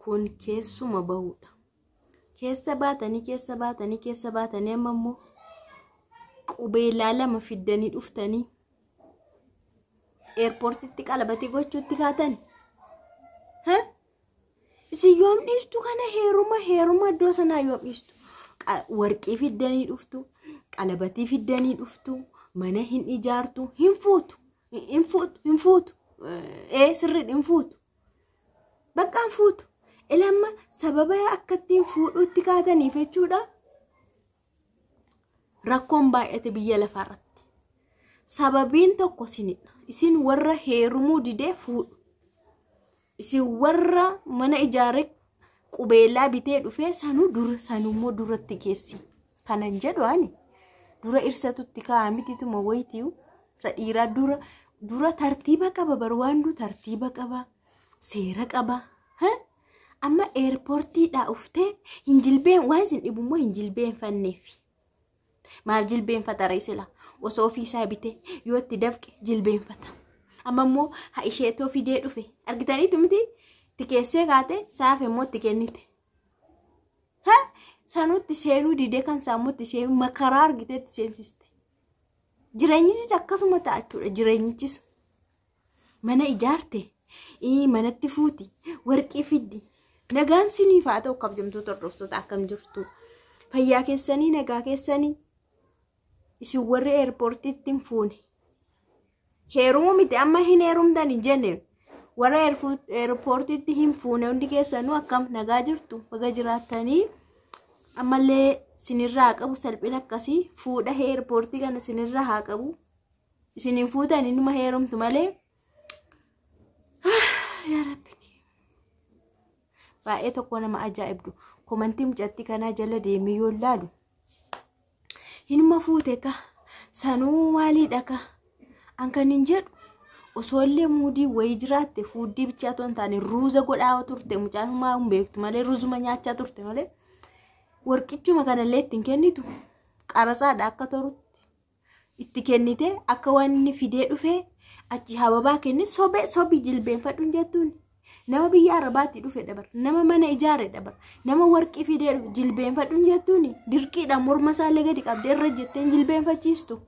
Kun keessuma bahuudha. Keessa baatanii keessa baatanii keessa baatanii amma immoo qubeelaa lama fiddanii dhuftanii eerpoortitti qalabatii gochuutti kaatani. Isin yoom dhiistu kana heeruma heeruma iddoo sanaa yoom dhiistu? Warqii fiddanii dhuftu, qalabatii fiddanii dhuftu, mana hin ijaartu, hin fuutu, hin fuutu, hin fuutu. Ee sirriidha hin fuutu. Bakka hin fuutu. Ilamma sababa akkattiin fuudhuutti kaataniif jechuudha. Rakkoon baay'ate biyya lafaarratti. Sababiin tokko isinidha. Isin warra heerumuu didee fuudhu. Isin warra mana ijaare qubeellaa bitee dhufee sanuu dura sanummoo duratti geessi. Kanan jedhu ani dura irsatutti kaa'aa mitituma wayitiiyu isa dhiiraa dura dura tartiiba qaba bar waan du tartiiba qaba seera qaba. Amma eerpoortiidhaa uftee hin jilbeen waan isin dhibummoo hin jilbeenfanneef. Maaf jilbeenfata ree sila osoo ofiisaa bitee yoo itti dafqe jilbeenfata. Amma immoo ha isheetoo fidee dhufe argitaniitu miti itti keessee kaate saaf immoo itti kennite. Ha sanutti seenuu didee kan saammutti seenuu makaraa argitee itti seensiste. Jireenyichis akkasuma ta'a jechuudha jireenyichis. Mana ijaarte manatti fuuti warqii fiddi nagaan siniif haa ta'u kabajamtoota hordoftoota akkam jirtu fayyaa keessanii nagaa keessanii isin warri eerpoortiitti hin fuune heeruma miti amma hin heerumtan hin jenne warra eerpoortiitti hin fuune hundi keessanuu akkam nagaa jirtu baga jiraattanii ammallee sinirraa haa qabu salphina akkasii fuudha eerpoortii kana sinirraa haa qabu isin hin fuutan inuma heerumtu malee yaa rabbi baay'ee tokko nama ajaa'ibdu komantii mucattii kanaa jala deemee yoo laalu hinuma fuute ka sanuu maaliidha ka an kan hin jedhu osoo illee muudii wayii jiraatte fuuddii bichaa otoo hin taane ruuza godhaa turte mucaan humaa hin beektu malee ruuzuma nyaachaa turte malee warqichuma kanallee ittiin kennitu qarasaadha akka torutti itti kennite akka waan inni fidee dhufee achi hababaa kenne sobee sobii jilbeenfadhu hin jettuun. Nama biyya Arabaatti dhufe dabar, nama mana ijaare dabar, nama warqii fidee dhufe jilbeenfadhu hin jettuun dirqiidhaan morma isaallee gadi qabdee irra jettee hin jilbeenfachiistu.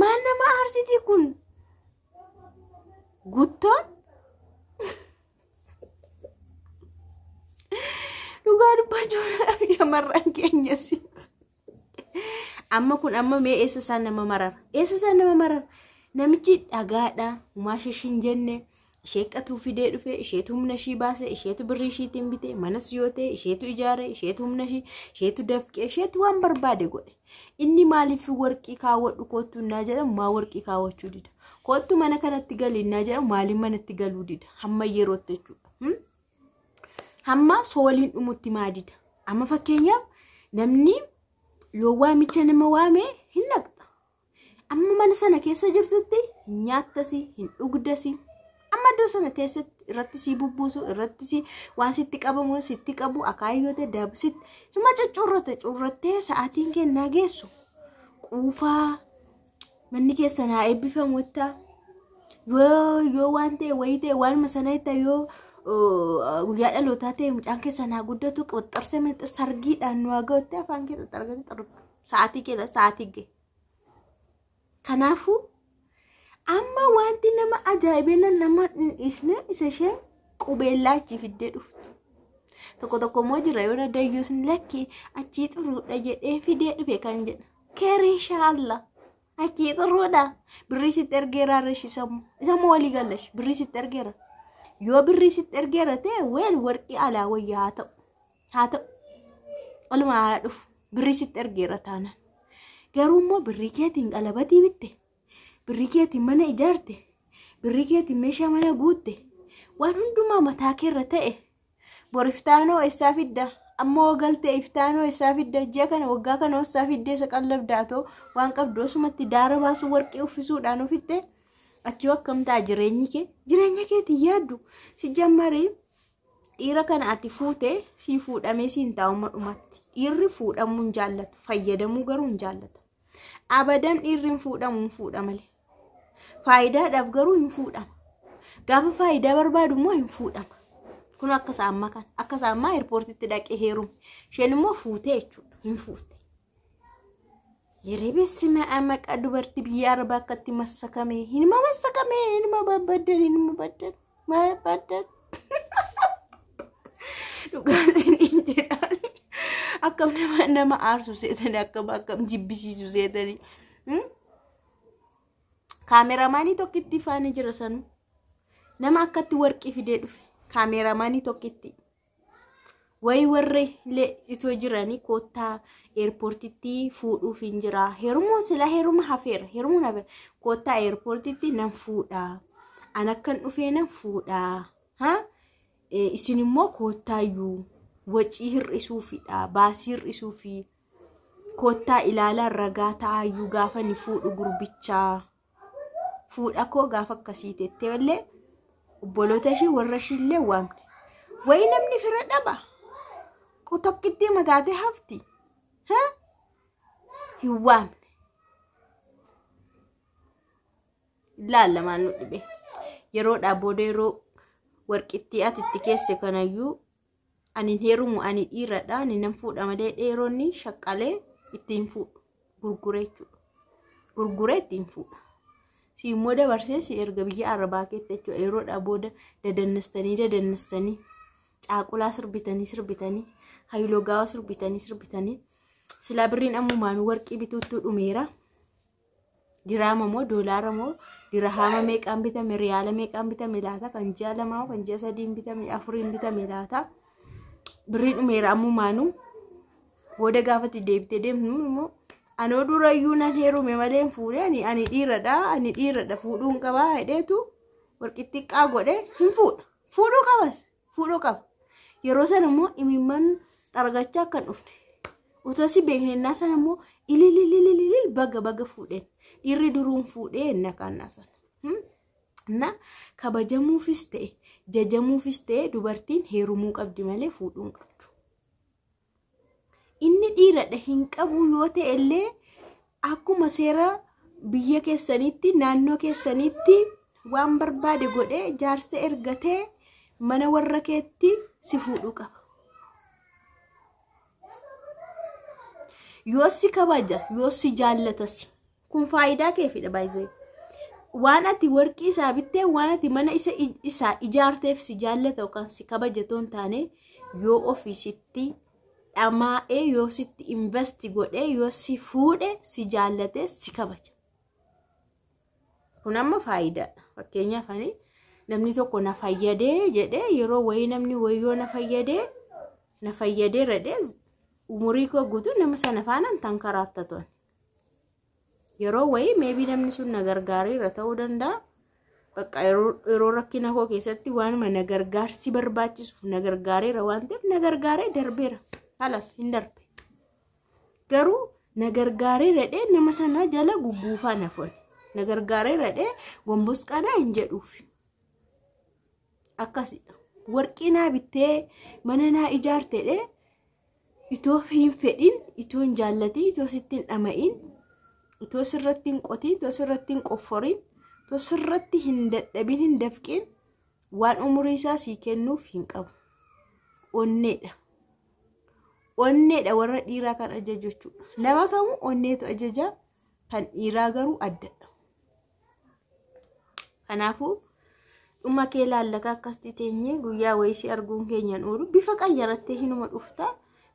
Maal nama aarsitii kun? Guttoon? Dhugaa dubbachuun shamarran keenyas. Amma kun amma mee eessa isaan nama marara? Eessa isaan nama marara? Namichi dhagaadha, humaa ishee hin jenne, ishee qatuu fidee dhufe, isheetu humna ishii baase, isheetu birrii ishiitiin bite, manas yoo ta'e isheetu ijaare, isheetu humna ishii, isheetu dafqe, isheetu waan barbaade godhe. Inni maaliif warqii kaawwadhu koottu innaa jedhamu maa warqii kaawwachuu dida? Koottu mana kanatti gali innaa jedhamu maaliif manatti galuu dida? Hamma yerootti jechuudha. Hamma sooliin dhumutti maa dida? Amma fakkeenyaaf namni yoo waamicha nama waame hin dhaqxa. Amma mana sana keessa jirtutti hin nyaattasi, hin dhugdasi. Amma iddoo sana teessetti irratti si bubbuusu, irratti si waan sitti qabamu sitti qabu, akaayyoo ta'e dabsitti hima cuccurrate currattee sa'aatiin kennaa geessu. Quufaa manni keessan haa eebbifamu jettaa. Yoo yoo waan ta'e wayii ta'e waanuma sana jettaa yoo guyyaa dhalootaa ta'e mucaan keessan haa guddatu qaxxarsee mana sargiidhaan nu haa ga'utti afaan kee xaxxargate sa'aatii kee sa'aatii ga'e. Kanaafuu amma wanti nama ajaa'ibee nama hin dhiisne isa isheen qubeellaa achii fiddee dhuftu. Tokko tokko immoo jira yoo dayyuusni lakki achii xuruudha jedhee fidee dhufe kan jedha. Keer inshaallah achii xuruudha. Birrii sitti ergeera reeshi sammuu. Isa walii gallash birrii sitti ergeera. Yoo birrii sitti ergeera ta'e weel warqii alaa wayyaa haa ta'u. Haa ta'u. Walumaa haa dhufu. Birrii sitti ergeera taanaan. Garuu immoo birrii keetiin qalabatii bitte. Birrii keetiin mana ijaarte. Birrii keetiin meeshaa mana guutte. Waan hundumaa mataa keerra ta'e. Bor iftaanoo eessaa fidda? Amma hoo galtee iftaanoo eessaa fidda? Ji'a kana waggaa kana eessaa fiddee isa qallabdaa too waan qabdu osumatti daara baasuu warqii uffisuudhaan ofitte achii akkam ta'a jireenyi kee? Jireenya keetiin yaaddu. Si jammarii dhiira kana ati fuute si fuudhamee si hin taa'u dhumatti. Dhiirri fuudhamuu hin jaallatu. Fayyadamuu garuu hin jaallata. Abadan dhiirri hin fuudhamu hin fuudha malee. Faayidaadhaaf garuu hin fuudhama. Gaafa faayidaa barbaadu immoo hin fuudhama. Kun akka isaa ammaa kana. Akka isaa ammaa eerpoortitti dhaqee heerume. Isheen immoo fuutee jechuudha. Hin fuute. Yeroo beeksima maqaa dubartii biyya arabaa akkatti massakame. Hinuma massakame. Hinuma babbadan. Hinuma baddan. Maal baddan? Dhugaan isiniin jedhaan. Akkam nama aarsu seetanii akkam jibbisiisu seetanii. Kaameramaanii tokkitti faana jira sanuu. Nama akkatti warqii fidee dhufe. Kaameramaanii tokkitti. Wayi warri illee itoo jiranii koottaa eerpoortitti fuudhuuf hin jira. Heerumuun silaa heeruma hafeera. Heerumuun hafeera. Koottaa eerpoortitti nan fuudha. An akkan dhufee nan fuudha. Isin immoo koottaayyuu wacii hir'isuufidha. Baasii hir'isuufi. Koottaa ilaalaa ragaa ta'aayyuu gaafa ni fuudhu gurbichaa. Fuudha koo gaafa akkasii tettee illee obboloota ishii warra ishii illee waamne. Wayi namni fira dhaba. Tokkittii mataatee hafti. Hin waamne. Ilaalla maal nu dhibe. Yeroodhaa booda yeroo warqittii ati itti keesse kanayyuu ani heerumu ani dhiiradha ani nan fuudha malee dheeronni shaqqalee ittiin fuudhu. Gurguree jechuudha. Gurguree ittiin fuudha. Si immoo dabarsee si erga biyya arabaa keessa jechuudha. Yeroodhaa booda dadannastanii caaqulaa sirbitanii hayiloogaawaa sirbitanii silaa birriin ammumaan warqii bituutti dhumeera. Diraama moo doolaara moo dirhaama meeqaan bitame riyaala meeqaan bitame laata kan ji'a lamaa kan ji'a sadiin bitame afuriin bitame laata birriin dhumeera ammumaanuu booda gaafatti deebitee deemnu immoo anoo durayyuu nan heerume malee hin fuudhe ani dhiiradha fuudhuun qabaa jedheetu warqii xiqqaa godhe hin fuudha. Fuudhuu qabas fuudhuu qaba. Yeroo sana immoo imimman xargachaa akka hin dhufne. Otoo si beeknennaa sana immoo ilililililil baga baga fuudheen. Dhiirri duruun fuudhee enna kaannaa sana. Na kabajamuufis ta'e jajamuufis ta'e dubartiin heerumuu qabdi malee fuudhuu hin qabdu. Inni dhiiradha hin qabu yoo ta'e illee akkuma seera biyya keessanitti naannoo keessanitti waan barbaade godhee jaarsa ergatee mana warra keetti si fuudhuu qaba. Yoo si kabaja yoo si jaallatas kun faayidaa keefidha baay'ee. Waan ati warqii isaa bittee waan ati mana isaa ijaarteef si jaallata yookaan si kabaja otoo hin taane yoo ofiisitti dhamaa'ee yoo sitti investi godhee yoo si fuudhe si jaallate si kabaja. Kun amma faayidaadha. Fakkeenyaaf ani namni tokko na fayyadee jedhee yeroo wayii namni wayyoo na fayyadee redhee umurii koo guutuu nama sana faanaan tankaraattatoon. Yeroo wayii meebii namni sun na gargaareera ta'uu danda'a. Bakka yeroo rakkina koo keessatti waanuma na gargaarsi barbaachisuuf na gargaareera waan ta'eef na gargaaree darbeera. Halas hin darbe. Garuu na gargaaree redhee nama sana jala gugguufaa na foon. Na gargaaree redhee gombos qanaa hin jedhuuf. Akkasidha. Warqii naa bittee mana naa ijaartedhee itoo hin fedhin itoo hin jaallatin itoo sitti hin dhama'in itoo sirratti hin qotin itoo sirratti hin qofforin itoo sirratti hin dadhabin hin dafqin waan umurii isaa sii kennuuf hin qabu. Onneedha. Onneedha warra dhiiraa kan ajaju jechuudha. Nama kamuu onneetu ajaja kan dhiiraa garuu addadha. Kanaafuu dhuma kee laallaka akkasitti teenyee guyyaa wayii si arguun keenyaan oolu bifa qayyarattee hinuma dhufta.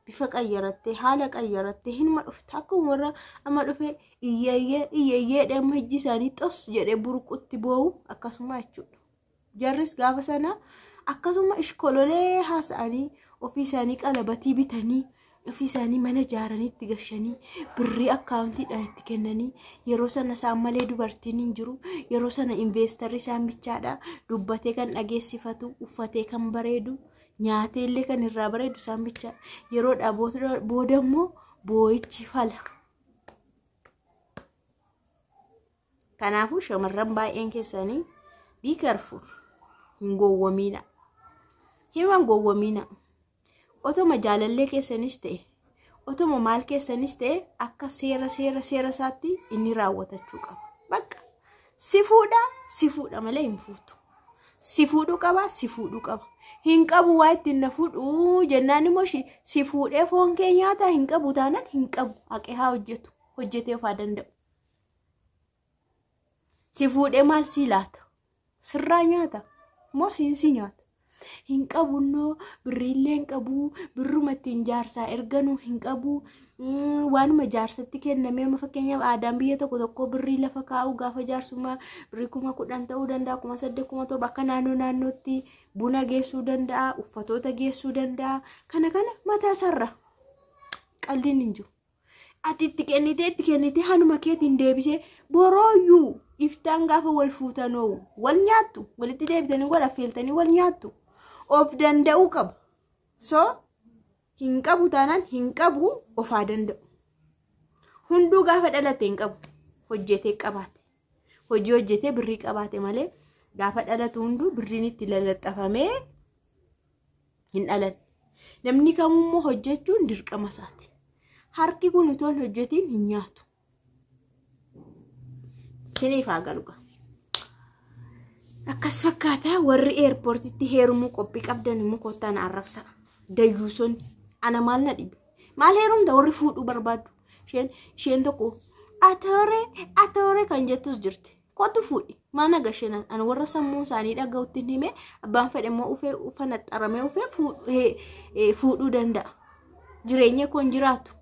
Bifa qayyarattee haala qayyarattee hinuma dhufta. Akkuma warra amma dhufe iyyayyee dhamma ijji isaanii xos jedhee burqutti boo'u akkasuma jechuudha. Jarris gaafa sana akkasuma ishkololee haasa'anii ofii isaanii qalabatii bitanii ofii isaanii mana ijaaranii itti gashanii birrii akkaawuntiidhaan itti kennanii yeroo sana isaan malee dubartiin hin jiru. Yeroo sana investarri isaan bichaadha. Dubbatee kan dhageessifatu uffatee kan bareedu nyaatee illee kan irraa bareedu isaan bichaadha. Yeroodhaa booda immoo boo'ichi fala. Kanaafuu shamarran baay'een keessanii be careful. Hin gowwoomina. Hinuma gowwoomina. Otoma jaalallee keessanis ta'e otoma maal keessanis ta'e akka seera seera seera isaatti inni raawwatachuu qaba. Bakka si fuudha malee hin fuutu. Si fuudhuu qaba, si fuudhuu qaba. Hin qabu waa ittiin na fuudhuu jennaan immoo si fuudhee foon kee nyaata hin qabu taanaan hin qabu. Haqee haa hojjetu. Hojjetee of haa danda'u. Si fuudhee maal sii laata? Sirraa nyaata? Moo siin si nyaata? Hin qabunnoo, birriillee hin qabu, birruma ittiin jaarsaa erganuu hin qabu, waanuma jaarsatti kennamee, amma fakkeenyaaf aadaan biyya tokko tokko birrii lafa kaa'u gaafa jaarsummaa birrii 10,000 ta'uu danda'a, 8,000, 7,000, akka naannoo naannootti buna geessuu danda'a, uffatoota geessuu danda'a. Kana kana mataa sarra qalliin hin jiru. Ati itti kennitee itti kennitee hanuma keetiin deebisee borooyyuu iftaan gaafa wal fuutanoo wal nyaattu, walitti deebitanii wal affeeltanii wal nyaattu. Of danda'uu qabu. So hin qabu taanaan hin qabu, of haa danda'u. Hunduu gaafa dhalate hin qabu. Hojjetee qabaate. Hojii hojjetee birrii qabaate malee gaafa dhalatu hunduu birriin itti lalaxafamee hin dhalan. Namni kamummoo hojjechuun dirqama isaati. Harki kun utoo hin hojjetiin hin nyaatu. Siniif haa galu. Akkas fakkaata. Warri eerpoortitti heerumuu qophii qabdan immoo kottaa na arrabsa. Dayyuusonni ana maal na dhibe? Maal heerumta warri fuudhuu barbaaddu? Isheen tokko atooree atooree kan jettus jirti. Kottu fuudhi. Maal na gashinan? Ana warra sammuu isaanii dhaga'utti hin hime, abbaan fedhe immoo ufee uffana xaramee ufee fuudhuu danda'a. Jireenya koo hin jiraatu.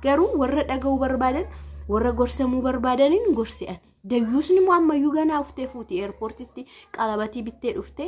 Garuu warra dhaga'uu barbaadan, warra gorsamuu barbaadaniin gorsi'an. Dayyuusni immoo ammayyuu ganaa uftee fuuti eerpoortitti qalabatii bittee dhuftee